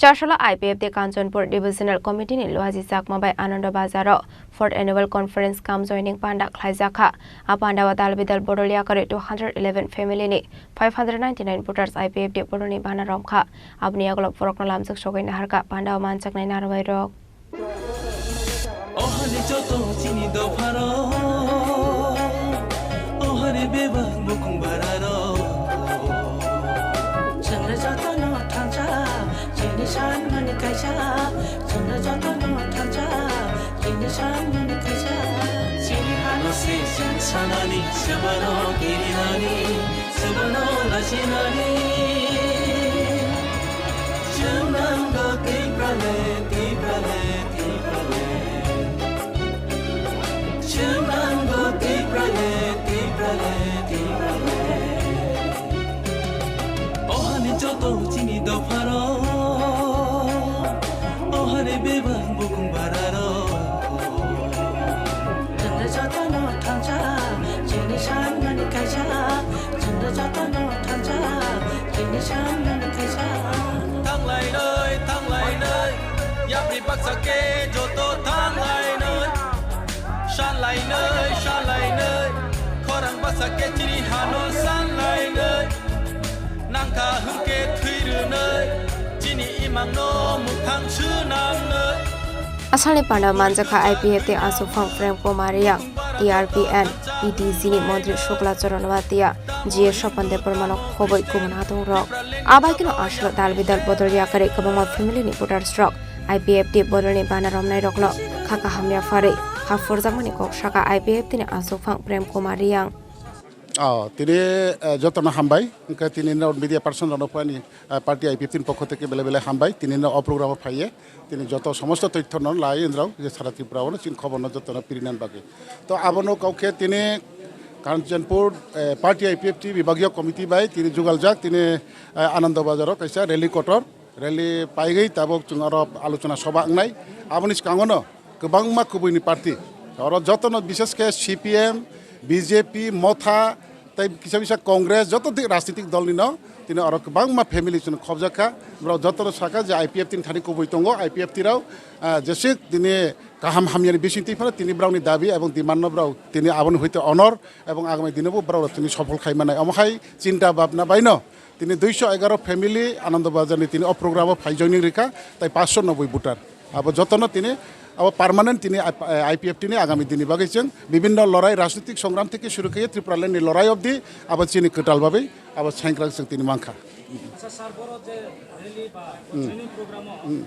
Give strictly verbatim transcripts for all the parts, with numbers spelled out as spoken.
Chasala I P F T Kanchanpur Divisional Committee ni Luaji Chakma bai Anando Bazar o fourth Annual Conference cum Joining Panda khlaijak kha. A panda o dal bidal bodol yakarwi two hundred eleven family ni five hundred ninety nine voters I P F T bodol ni bana rom kha. Aboni yagulo borokno lamjak sogwi naharkha panda o manjaknai narwai rok. Ohani joto chini dopharo, ohani bebak bukung bararo. Chwngno jotono thansa, chini sanmani kaisa. Chwngno jotono thansa, chini sanmani kaisa. Chini hano se chwng sanani, swbano kirinani, swbano lachinani. Chwng nango Tipraland, Tipraland, Tipraland. Chwng nango Tipraland, Tipraland, Tipraland. Ohani joto chini dopharo, ohani bebak bukung bararo. Chwngno jotono thansa, chini sanmani kaisa. Chwngno jotono thansa, chini sanmani kaisa. Thanglainai, thanglainai, yapri baksa khe joto thanglainai. Sanlainai, sanlainai, khorang baksa khe chini hano sanlainai. Nangkha hwnkhe thwi rwnai, chini imangno mwkhang swnamnai. Asalni panda manjakha I P F T ni aswk phang Prem Kumar Riyang, T R P and E D G ni montri Shukla Charan Noatia, G S Swapan Debbarma no khobwi kubun adong rok. Abaikeno asalo dal bidal bodol yakarwi kwbangma family ni voters rok I P F T bodol ni bana romnai rokno kha kaham ya pharwi ha phurjakmani kok saka I P F T ni aswk phang Prem Kumar Riyang. Oh, tini, eh, jotono hambai, hwnkhe tini no media person rokno phani, eh, party I P F T ni pokho theke belai belai hambai, tini no o program o phaiye, tini joto somosto toithono lai indrok je sara Tripura o chini khobor no jotono pirinan bagwi. To abono kaukhe tini Kanchanpur, eh, party I P F T bibagiyo committee bai tini jugaljak tini, eh, Anando Bazar o kaisa rally kotor. Rally paigwi tabuk chwng oro alochona soba wngnai. Aboni swkango no kwbangma kubui ni party. Oro joto no bishesh khe C P M, B J P, Motha, tei kisa kisa Congress, joto di-, rajnitik dol ni no tini oro kwbangma family chwng khobjak kha. Borok joto no saka je I P F T ni thani kubui tongo, I P F T rok, ah, jeswk tini kaham hamya ni bising twi phano tini borok ni dabi ebong demand no borok tini aboni hoite honor ebong agami dino bo borok rok tini sophol khai manai. Omo hai chinta bhabna bai no tini duiso egaroh family Anando Bazar ni tini o program o phai joining rikha, tai paanch sho noboi voter. Abo jotono tini abo permanent tini I P F T ni agami dini bagwi chwng bibinno lorai rajnitik songram theke suru khe Tripura land ni lorai obdi abo chini kwtal bagwi abo sengkrak chwng tini mankha. Acha sir, boro je rally ba joining program o, hmm.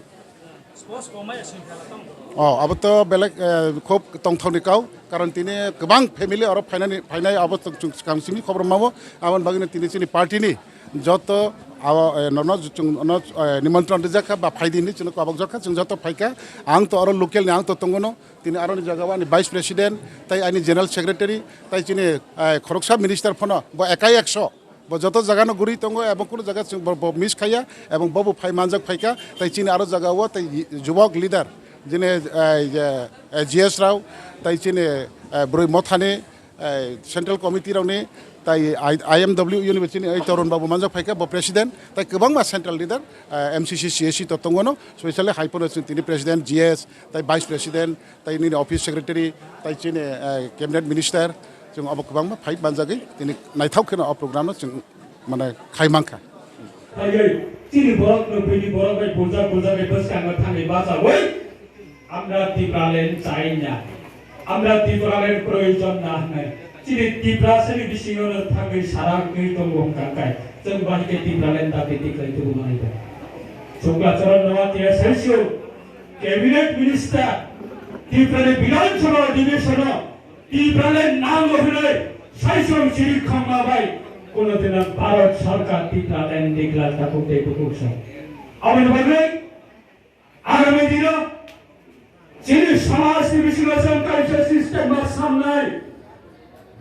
Sports komai asing khala tong. Oh, abo to belek, eh, khub tongthokni kau, karon tini kwbang family oro phainani, phainai abo to chwng swkang simi khobor mabo, aboni bagwino tini chini party ni joto abo, eh, nono chwng no, eh, nimantron rijak kha ba phaidi hinwi chwngno kobok jak kha, chwng joto phaikha, ang to oro local ni ang to tongo no, tini aroni jaga o ani vice president, tai ani general secretary, tai chini, eh, khoroksa minister phano bo ekai ekso. Bo joto jaga no guri tongo, ebong kunu jaga chwng bo, bo miss khaiya, ebong bo bo phai manjak phaikha, tai chini aro jaga o tai jubok leader, jini, eh, je, eh, G S rao, tai chini, eh, Broi Mothani, eh, central committee rokni, tai I-, I M W University ni, eh, Torun Babu manjak phaikha, bo president, tai kwbangma central leader, eh, M C C, C S C to tongo no, specially hai phano chwng tini president, G S, tai vice president, tai nini office secretary, tai chini, eh, cabinet minister, chwng obo kwbangma phai manjagwi tini naithok kheno o program no chwng mane khai mankha. Phaiwi chini borok no bini borok bai puljak puljak bai bwskango thangwi bachawi, "Amra Tipraland chai na, amra Tipraland proyojon na" hwnwi chini Tiprasani bisingo no thangwi sarak twi tongo hwnkha khe chwng bahai khe Tipraland dabi tikhlai tubu manai bo. Shukla Charan Noatia saisio Cabinet Minister, Tripura ni Bidhan Sabha Adhiveshon o Tipraland nango hwnwi saichung chiri khangma bai kuno dino Bharat Sarkar Tipraland declare tabuk tei bukuksong. Aboni bagwi agami dino chini somaj ni bisingo chwng kaisa system ma samnai.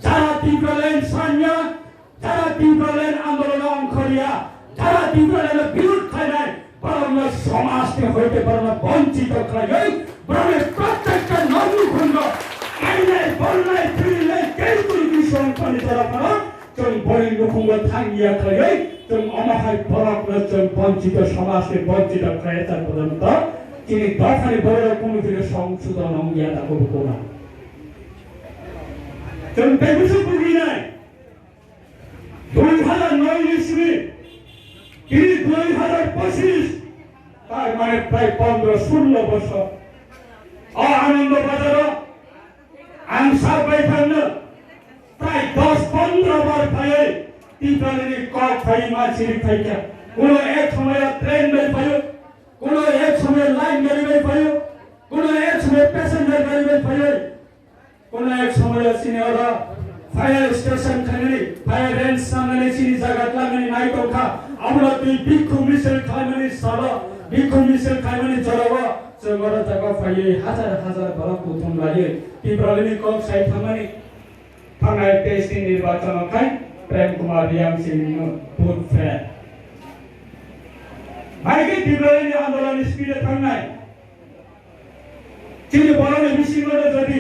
Jara Tipraland sanya, jara Tipraland andolon o ongkhorya, jara Tipraland o birud khlainai, borokno somaj ni hoite borokno bonchito khlaiwi, borokni prottekta nokni khungo kainai, bolnai, thwinai, tei twi twi songkoni jora phano chwng Bini nukhungo thang ya khlaiwi chwng omo hai borokno chwng bonchito samajni bonchito khlai char pojorto chini dophani borok kunu chini songsodhon wng ya tabuk kono. Chwng tei bwswk buginai dui hazar noi ni simi tini dui hazar pochis, tar mane prai pondro sullo bosor. O Anando Bazaro ang sak bai thangno prai dos pondro bar phaiwi Tiprani kok phaiwi ma siri phaikha. Kuno ek somoyo train bai phaio, kuno ek somoyo line gari bai phaio, kuno ek somoyo passenger gari bai phaio. Kono ek somoyo chini oro fire station khainani, fire range sanani chini jaga tlangani nai tongkha. Abono twi bhikkhu misil khlaimani salo, bhikkhu misil khlaimani jorao chwng oro jaga phaiwi hajar hajar borok kuthum laiwi Tipralini kok sai thangmani. Thangnai teis ni nirbachon khai Prem Kumar Riyang sini no vote fair. Hai ke Tipralini andolon speed e thangnai. Chini borokni bisingo no jodi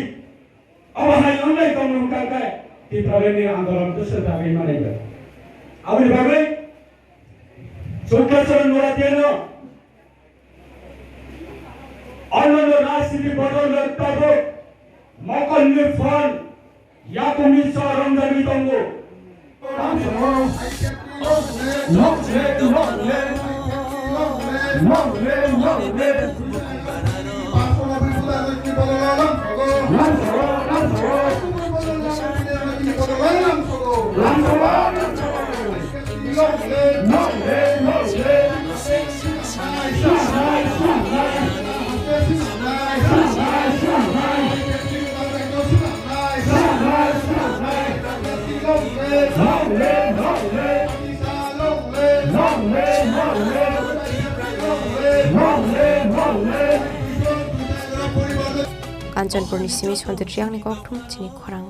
Obo hai wngnai tongmung tangkhe Tiprarani andolon bwswk dagwi manaiba. Aboni bagwi Chukla Charan Noratiano onnono rajniti bodol rok tabuk mokolni phone yakungni chorong dagwi tongo. Kanchanpurni simi Sonti Riyangni kokthum chini khorang.